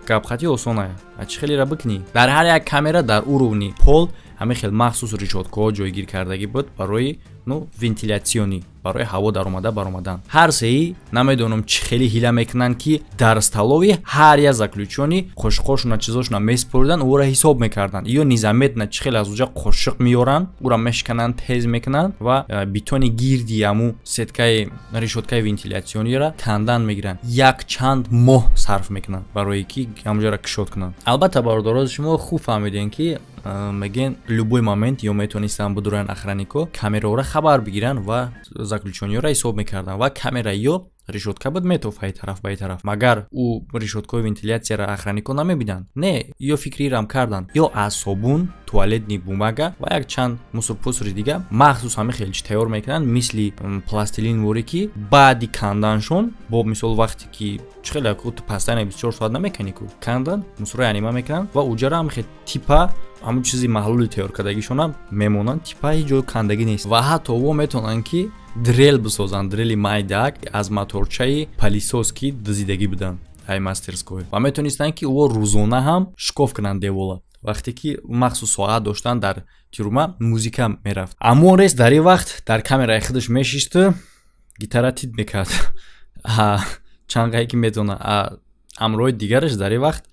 гапхати осоная, а чӣ хелера бикунӣ? Дар ҳар як камера дар уровни пол ҳамин хел махсус решёткаҳо ҷойгир кардагӣ буд барои, ну, вентиляционный, барои ҳаво даромада баромадан. Ҳар сеи намедонам чӣ хеле ҳила мекунанд, ки дар столовый ҳар як заключённый қошиқошуна, чизошуна месупориданд, ӯро ҳисоб мекарданд. Ё незаметно чӣ хеле аз уҷа қошиқ меёранд, ӯро мешикананд, тез мекунанд ва бетони гирди ҳаму сеткаи решёткаи вентиляционныйра кандан мегиранд. Як чанд моҳ сарф мекунанд, барое ки ҳамуҷаро кушод кунанд. Албатта, бародароз, шумо хуб фаҳмидем, ки мегӯен, любой момент ё метавонистанд бидуроянд охраннико, камераҳоро хабар бигиранд ва заключённыйҳоро ҳисоб мекарданд. Ва камера ё решётка буд, метофт ай тараф ба ай тараф. Магар ӯ решёткаҳои вентиляцияро охраннико намебинанд? Не, ё фикрирам карданд, ё аз собун, туалетный бумага ва як чанд мусорпусури дига махсус ҳамин хел чи тайёр мекунанд, мисли пластилин ворӣ, ки баъди канданшон, бо мисол вақте ки чӣ хеле пастани 24 соат намекунӣ ку, кандан, мусорро анима мекунанд ва уҷара ҳам хел типа ҳамун чизи маҳлули тайёр кардагишона мемонанд, типа ҳеҷ ҷо кандагӣ нест. Ва ҳатто во метавонанд, ки дрель бисозанд, дрели майдак аз моторчаи пылесос, ки дузидагӣ буданд ай мастерской. Ва метавонистанд, ки ӯ рӯзона ҳам шикоф кунанд девола, вақте ки махсус соат доштанд дар тюрьма, музика мерафт. Аммо Рес дар ин вақт дар камераи худаш мешишту гитара тит мекард, чанд қае ки метавона. Ҳамроҳи дигараш дар ин вақт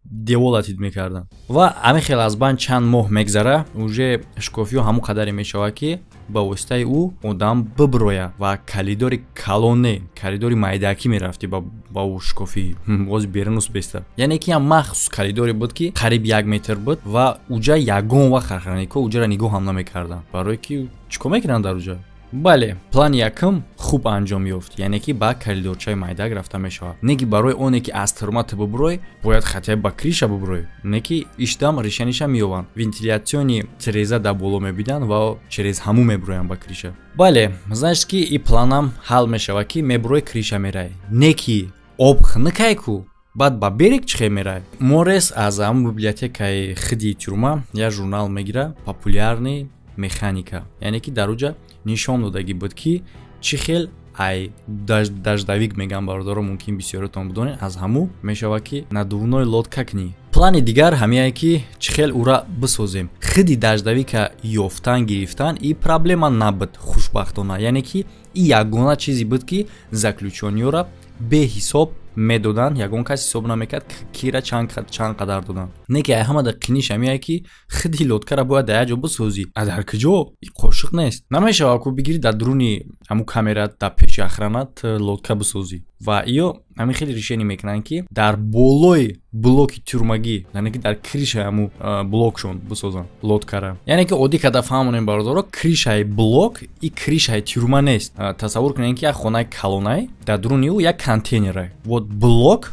девола тит мекарданд. Ва ҳамин хел аз банд чанд моҳ мегзара, уже шкофиё ҳамон қадаре мешавад, ки ба воситаи ӯ одам биброя. Ва коридори калоне, коридори майдакӣ мерафтӣ ба ӯ шкофӣ боз берунус беста. Яъне ки ям махсус коридоре буд, ки қариб 1 метр буд ва уҷа ягон вақт охраннико уҷаро нигоҳ ҳам намекарданд, барое ки чӣ кор мекунанд дар уҷа? Бале, плани якум хуб анҷом ёфт, яъне ки ба коридорчаи майдак рафта мешавад. Не ки барои оне ки аз тюрьма ту бубурой, бояд хотя ба крыша бубурой. Не ки иштам решениша меёбанд, вентиляционный тиреза дар боло мебинанд ва через ҳамун мебуроянд ба крыша. Бале, значит, ки и планам ҳал мешавад, ки мебурой, крыша мерай. Не ки об хунукай ку, баъд ба берег чӣ хел мерай? Морес аз ҳамун библиотекаи хиди тюрьма як журнал мегира, «Популярный механика», яъне ки дар уҷа нишон додагӣ буд, ки чӣ хел ай дождевик мегӯям, бародаро, мумкин бисёротон бидонед, аз ҳаму мешавад, ки надувной лодка кунӣ. Плани дигар ҳамияе, ки чӣ хел ура бисозем. Хиди дождевика ёфтан, гирифтан и проблема набуд, хушбахтона. Яъне ки и ягона чизе буд, ки заключённыйёра беҳисоб медоданд, ягон кас ҳисоб намекард, кира чанд қадар доданд. Не ки ай ҳамада қиниш ҳамияе, ки хиди лодкара бояд дар як ҷо бисозӣ. А дар куҷо? Қошиқ нест, намешавад ку бигирӣ, дар дуруни ҳамун камера, дар пеши охрана лодка бисозӣ. Ва ё ҳамин хеле решение мекунанд, ки дар болои блоки тюрьмагӣ, яъне ки дар крышаи ҳамун блокшон бисозанд лодкара. Яъне ки оддӣ карда фаҳмонем, бародаро, крышаи блок и крышаи тюрьма нест. Тасаввур кунем, ки як хонаи калонай, дар дуруни ӯ як контейнера. Вот блок,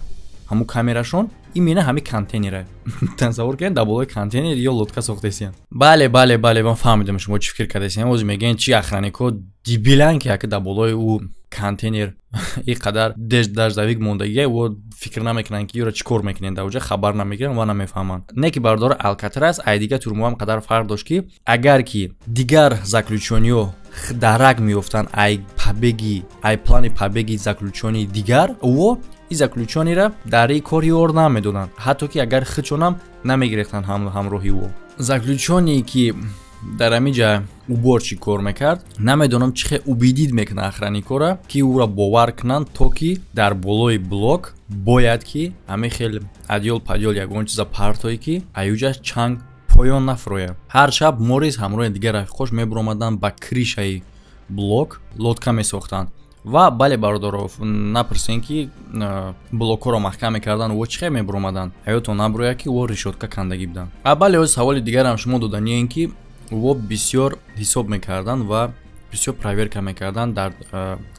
ҳамун камерашон именно ҳамин контейнера. Тасаввур кунед, дар болои контейнер ё лодка сохтесиян. Бале, бале, бале, ман фаҳмидам, шумо чӣ фикр кардесиям. Ҳозир мегӯянд, чи охраннико дебилан, ки яке дар болои ӯ контейнер ин қадар дождевик мондагия, ӯ фикр намекунанд, ки ёро чӣ кор мекунед дар оҷа, хабар намегиранд ва намефаҳманд. Не ки, бародаро, Алкатрас ай дигар тюрьмаам қадар фарқ дошт, ки агар ки дигар заключённыйҳо дарак меёфтанд ай побеги, ай плани побеги заключённый дигар, ӯ и заключённыйра дар ин кор ёр намедоданд, ҳатто ки агар худшонам намегирифтанд ҳамроҳи ӯ. Заключённые ки Дар ҳамин ҷа уборщик кор мекард. Намедонам, чӣ хел убедить мекунад охранникора, ки ӯро бовар кунанд, то ки дар болои блок бояд ки ҳамин хел одеял падёл, ягон чиза партое, ки аюҷа чанг поён нафурояд. Ҳар шаб Морис ҳамроҳи дигар рафиқош мебуромаданд ба крышаи блок, лодка месохтанд. Ва бале, бародаро, напурсен, ки блокҳоро маҳкам мекарданд, во чӣ хел мебуромаданд? Ҳаётон набурояд, ки во решётка кандагӣ буданд. А бале, оз саволи дигарам шумо доданиен, ки во бисёр ҳисоб мекарданд ва бисёр проверка мекарданд, дар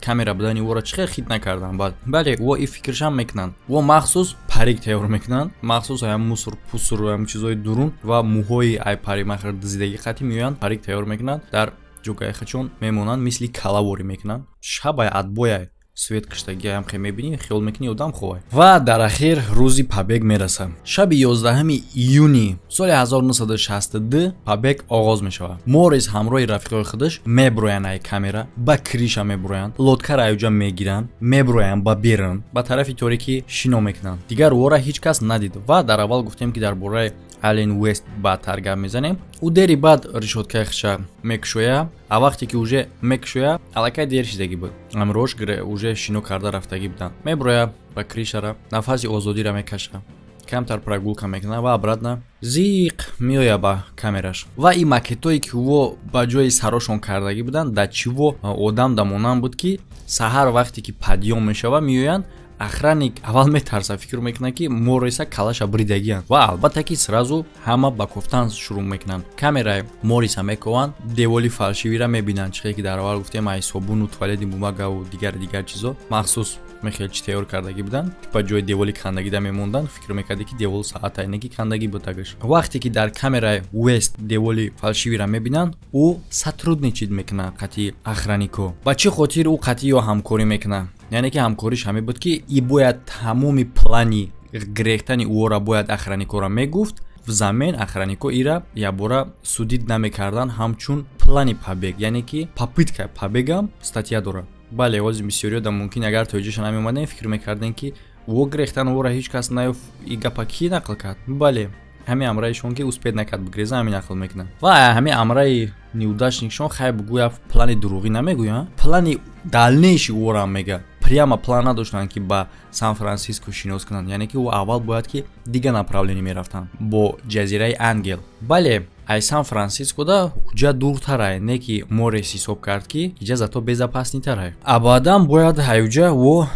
камера будани воро чӣ хел хит накарданд. Баъд, бале, во и фикршам мекунанд. Во махсус парик тайёр мекунанд, махсус ам мусор пусур, ам чизои дурун ва мӯҳои ай парикмахер дизидагӣ қати меоянд, парик тайёр мекунанд, дар ҷогаи хачон мемонанд, мисли калаворӣ мекунанд. Шабай отбой, свет киштагиам хе мебинӣ, хиёл мекунӣ одам ховай. Ва дар ахир рӯзи побег мерасад. Шаби 11 июни соли 1962 побег оғоз мешавад. Морис ҳамроҳи рафиқои худаш меброянд, ай камера ба крыша меброянд, лодкара аюҷа мегиранд, меброянд ба берун, ба тарафи торикӣ шино мекунанд. Дигар ӯро ҳеҷ кас надид. Ва дар аввал гуфтем, ки дар бораи Ален Уэст баъдтар гап мезанем. Ӯ дери баъд решёткаи хиша мекушоя, а вақте ки уже мекушоя, аллакай дер шидагӣ буд, амрош уже шино карда рафтагӣ буданд. Меброя ба крышара, нафаси озодиро мекаша, камтар прогулка мекунад ва обратно зиқ меоя ба камераш. Ва ин макетое, ки ӯ ба ҷои сарошон кардагӣ буданд, дар чиво одам дамонанд буд, ки саҳар вақте ки подъём мешава, меоянд. Охранник аввал метарса, фикр мекунад, ки Мориса калаша бридагианд, ва албатта ки сразу ҳама ба кофтан шурӯъ мекунанд. Камераи Мориса мекованд, деволи фальшивира мебинанд, чихе ки дар аввал гуфтем, ай собуну туалети бумагаву дигар дигар чизо махсус мехел чи тайёр кардагӣ буданд, типа ҷои деволи кандагида мемонданд. Фикр мекарде, ки девол саата не ки кандагӣ буд тагаш. Вақте ки дар камераи Уэст деволи фальшивира мебинанд, ӯ сотрудничать мекунад қатъи охраннико. Ба чӣ хотир ӯ қатъи ё ҳамкорӣ мекунад? Яъне ки ҳамкориш ҳамин буд, ки и бояд тамоми плани гирехтани ӯро бояд охранникора мегуфт. Взамен охраннико ира якбора судить намекарданд ҳамчун плани побег, яъне ки попытка побегам статья дорад. Бале, ҳозир бисёриёда мумкин, агар то иҷоша намеомадем, фикр мекардем, ки во гирехтан, ӯро ҳеҷ кас наёфт, и гапа кӣ нақл кард? Бале, ҳамин амраишон, ки успеть накард бигреза, ҳамин нақл мекунад. Ва ҳамин амраи неудачникшон, хай бугӯя, плани дурӯғӣ намегӯянд, плани дальнейший ӯрам мега. Прямо план надоштанд, ки ба Сан Франсиско шинос кунанд, яъне ки ӯ аввал бояд ки дига направление мерафтанд, бо ҷазираи Ангел. Бале, ай Сан Франсискода уҷа дуртарай, не ки Морис ҳисоб кард, ки иҷа зато безопасныйтарай. А баъдан бояд ҳаюҷа во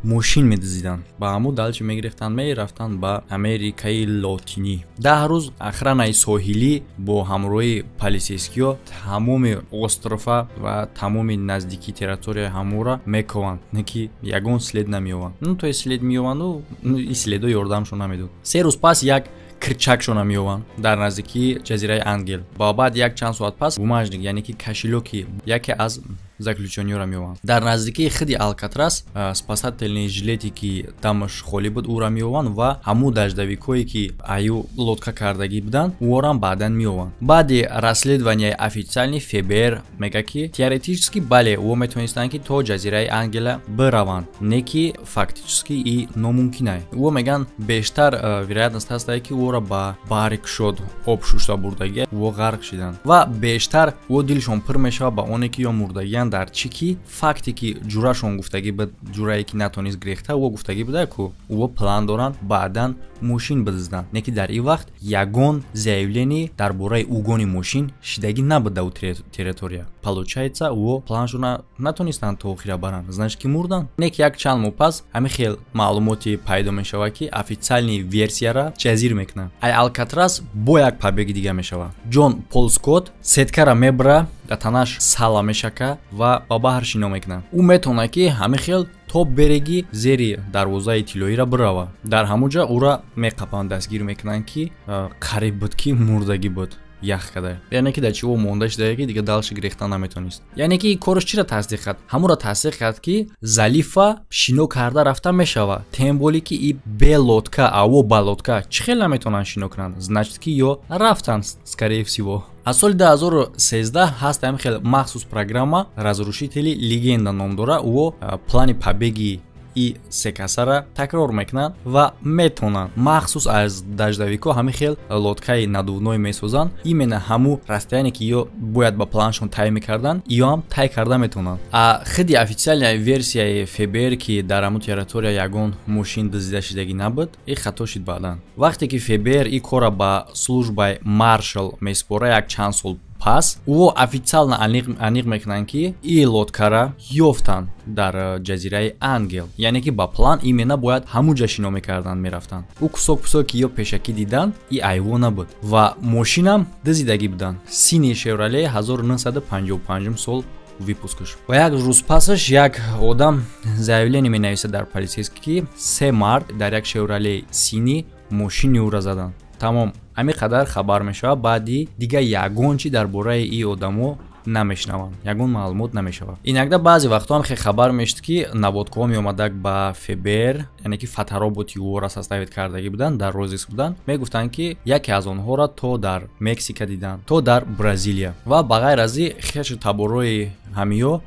мошин медизиданд, ба ҳамун дальше мегирифтанд, мерафтанд ба Америкаи Лотинӣ. 10 рӯз охранаи соҳилӣ бо ҳамроҳи полицейскиҳо тамоми острова ва тамоми наздикии территорияи ҳамура мекованд, не ки ягон след намеёванд. Ну, то есть след меёванду и следо ёрдамшон намедод. 3 рӯз пас як кирчакшона меёванд дар наздикии ҷазираи Ангел. Ва баъд як чанд соат пас бумажник, яъне ки кошелёки яке аз заключённыйро меёванд дар наздикии худи Алкатрас. Спасательный жилете, ки дамаш холӣ буд, ӯро меёванд ва ҳамун дождевикое, ки аю лодка кардагӣ буданд, ӯорам баъдан меёванд. Баъди расследованияи официальный ФБР мега, ки теоретически, бале, ӯ метавонистанд, ки то ҷазираи Ангела бираванд, не ки фактически и номумкинай. Ӯ мегӯянд, бештар вероятность ҳастае, ки ӯро ба баҳри кушод об шушта бурдагӣ, ӯ ғарқ шиданд. Ва бештар ӯ дилшон пур мешавад ба оне, ки ё мурдагианд. Дар чӣ ки факте, ки ҷурашон гуфтагӣ буд, ҷурае, ки натонист гирехта, ӯ гуфтагӣ буда, ку ӯ план доранд баъдан мошин бидизданд, не ки дар ин вақт ягон заявление дар бораи угони мошин шидагӣ набуд дар территория. Получается, ӯ планшона натонистанд то охира баранд, значит, ки мурданд. Не ки як чанд моҳ пас ҳамин хел маълумоте пайдо мешавад, ки официальный версияра ҷазир мекунад. Ай Алкатрас бо як побеги дига мешавад. Ҷон Пол Скотт сеткара мебара, дар танаш сала мешака ва ба баҳр шино мекунад. Ӯ метавонад, ки ҳамин хел то береги зери дарвозаи тиллоиро бирава. Дар ҳамон ҷа ӯра меқапанд, дастгир мекунанд, ки қариб буд, ки мурдагӣ буд, ях када, яъне ки дар чиво монда шудае, ки дига дальше гирехта наметонист. Яъне ки кораш чиро тасдиқ кард? Ҳамонро тасдиқ кард, ки залифа шино карда рафта мешавад, тем более ки и бе лодка. Аво ба лодка чӣ хел наметавонанд шино кунанд? Значит, ки ё рафтанд, скорее всего. Аз соли 2013 ҳаст ҳамин хел махсус программа, «Разрушители легенд» ном дора. Ӯ плани побеги и секасара такрор мекунанд ва метонанд. Махсус аз дождевик о ҳамин хел лодка и надувной месозанд. Именно ҳаму расстояние, ки ё бояд ба планшон тай мекарданд, ё ҳам тай карда метавонанд. А хиди официальная версияи ФБР, ки дар ҳамун территория ягон мошин дуздида шидагӣ набуд, и хато шид. Баъдан, вақте ки ФБР и кора ба службаи Маршал месупора, як чанд сол пас ӯ официально аниқ мекунанд, ки и лодка ра ёфтанд дар ҷазираи Ангел, яъне ки ба план именно бояд ҳамун ҷа шино мекарданд, мерафтанд. Ӯ кусок пусок, ки ё пешакӣ диданд, и айво набуд ва мошинам дизидагӣ буданд, синий Шевроле 1955 сол выпуск аш. Ва як рӯз пасаш як одам заявление менависад дар полицейский, ки се мард дар як Шевроле синий мошини ӯра заданд. Тамом, ҳамин қадар хабар мешавад. Баъди дига ягон чи дар бораи и одамо намешнаванд, ягон маълумот намешавад. Инакда баъзе вақтҳо ҳам хел хабар мешуд, ки наводкаҳо меомадак ба ФБР, яъне ки фотороботи ӯро составить кардагӣ буданд, дар розыск буданд, мегуфтанд, ки яке аз онҳоро то дар Мексика диданд, то дар Бразилия. Ва ба ғайр аз и хешу таборои ҳамиё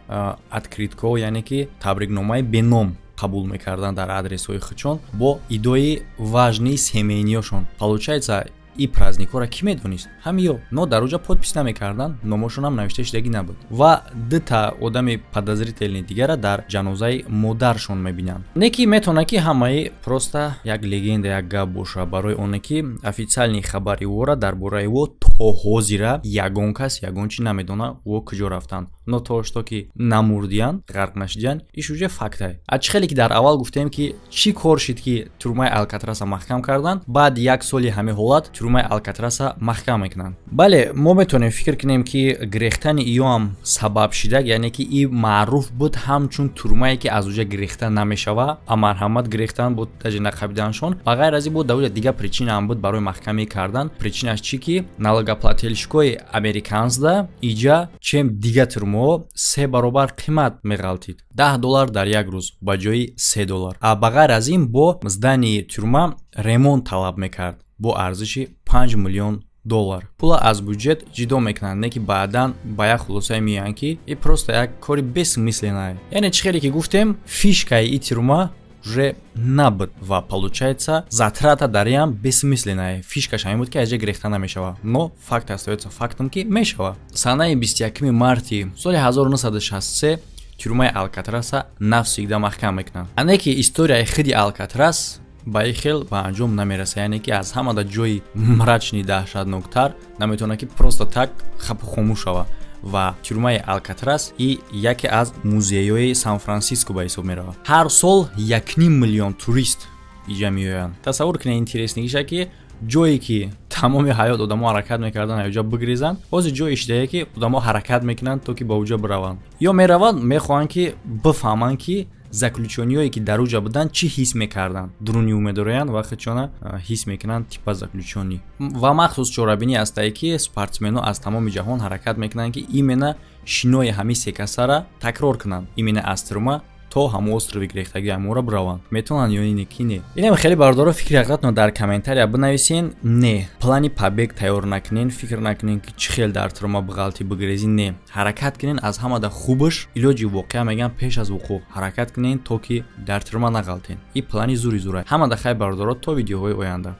открытка ҳо, яъне ки табрикномаи беном қабул мекарданд дар адресҳои худшон бо идои важный семейный ёшон. Получается, и праздник ҳоро кӣ медонист? Ҳамиё. Но дар оҷа подпись намекарданд, номошонам навишта шудагӣ набуд. Ва дута одами подозрительный дигара дар ҷанозаи модаршон мебинанд. Не ки метавонад, ки ҳамаи просто як легенда, як гап боша, барои оне ки официальный хабари ӯра дар бораи ӯ то ҳозира ягон кас ягон чи намедонад, ӯ куҷо рафтанд. Но то что ки намурдиянд, ғарқ нашидиянд, иш уже фактай. А чӣ хеле ки дар аввал гуфтем, ки чӣ кор шид, ки тюрьма и Алкатраса маҳкам карданд, баъди як соли ҳамин ҳолат тюрьма и Алкатраса маҳкам мекунанд. Бале, мо метавонем фикр кунем, ки гирехтани иёам сабаб шидак, яъне ки и маъруф буд ҳамчун тюрьма е, ки аз уҷа гирехта намешава. А марҳамат, гирехтан буд, даже нақабиданшон. Ба ғайр аз ин, буд дар дига причина ҳам буд барои маҳкамӣ кардан. Причина ш чӣ? Ки налогоплательщик ои американцда иҷа, чем дига тюрьма ҳо, се баробар қимат меғалтид: 10 доллар дар як рӯз ба ҷои 3 доллар. А ба ғайр аз ин, бо здание и тюрьма ремонт талаб мекард бо арзиши 5 миллион доллар. Пула аз бюджет ҷидо мекунанд, не ки баъдан ба як хулосае меоянд, ки и просто як кори бессмысленное. Яъне чӣ хеле ки гуфтем, фишка и и тюрьма уже набуд ва получается, затрата дар иам бессмысленная. Фишка ш ҳамин буд, ки аз ҷа гирехта намешава, но факт остаётся фактом, ки мешава. Санаи 21 марти соли 1963 тюрьма и Алкатраса навсегда маҳкам мекунанд. Ане ки историяи хиди Алкатрас ба ин хел ба анҷом намерасад, яъне ки аз ҳамада ҷои мрачный, даҳшатноктар наметавонад, ки просто так хапу хомӯш шава. Ва тюрьма и Алкатрас и яке аз музейҳои Сан Франсиско ба ҳисоб меравад. Ҳар сол 1,5 миллион турист иҷа меоянд. Тасаввур кунед, интересный гиша, ки ҷое ки тамоми ҳаёт одамо ҳаракат мекарданд аёҷа бигрезанд, ҳозир ҷое шидае, ки одамо ҳаракат мекунанд, то ки ба уҷа бираванд. Ё мераванд, мехоҳанд, ки бифаҳманд, ки заключённый ҳое, ки дар уҷа буданд, чӣ ҳис мекарданд. Дуруни умедороянд ва худшона ҳис мекунанд типа заключённый. Ва махсус чорабинӣ ҳастае, ки спортсменҳо аз тамоми ҷаҳон ҳаракат мекунанд, ки именно шинои ҳамин секасара такрор кунанд, именно аз тюрьма то ҳамон остров и гирехтагӣ ҳамонро бираванд. Метавонанд ё не, ки не? Инам хеле, бардоро, фикри ҳақиқатно дар комментария бинависен. Не плани побег тайёр накунен, фикр накунен, ки чӣ хел дар тюрьма биғалти, бигирезӣ. Не, ҳаракат кунен. Аз ҳамада хубаш илоҷи воқеа мегӯям, пеш аз вуқӯъ ҳаракат кунен, то ки дар тюрьма нағалтен. И плани зури зура. Ҳамада хай, бардоро, то видеоҳои оянда.